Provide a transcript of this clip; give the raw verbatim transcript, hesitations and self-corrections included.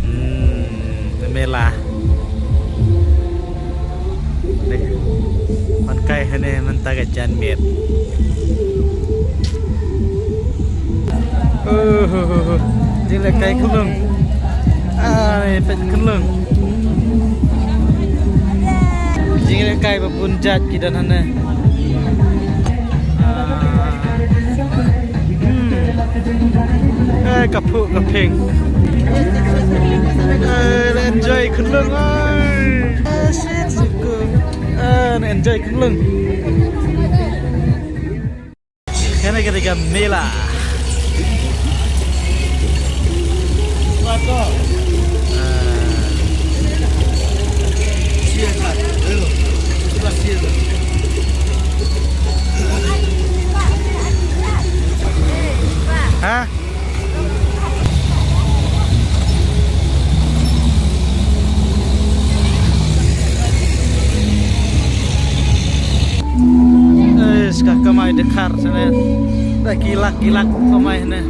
Hmm, mela. Deh. Hon kai hangne mynta ka janmiet. Oh, jingleh kai khunlung. Ai, peit khunlung. Jingleh kai ba bun jait ki don hangne. Ah. Hmm. Eh, ka phuh ka phieng. Eh, enjoy khunlung oi. Eh, shit, shit, ko. Eh, enjoy khunlung. Kane ka dei ka mela. Ah. Ha? Eish, ka kamai dkhar sene. Da ki lak ki lak kamai ne.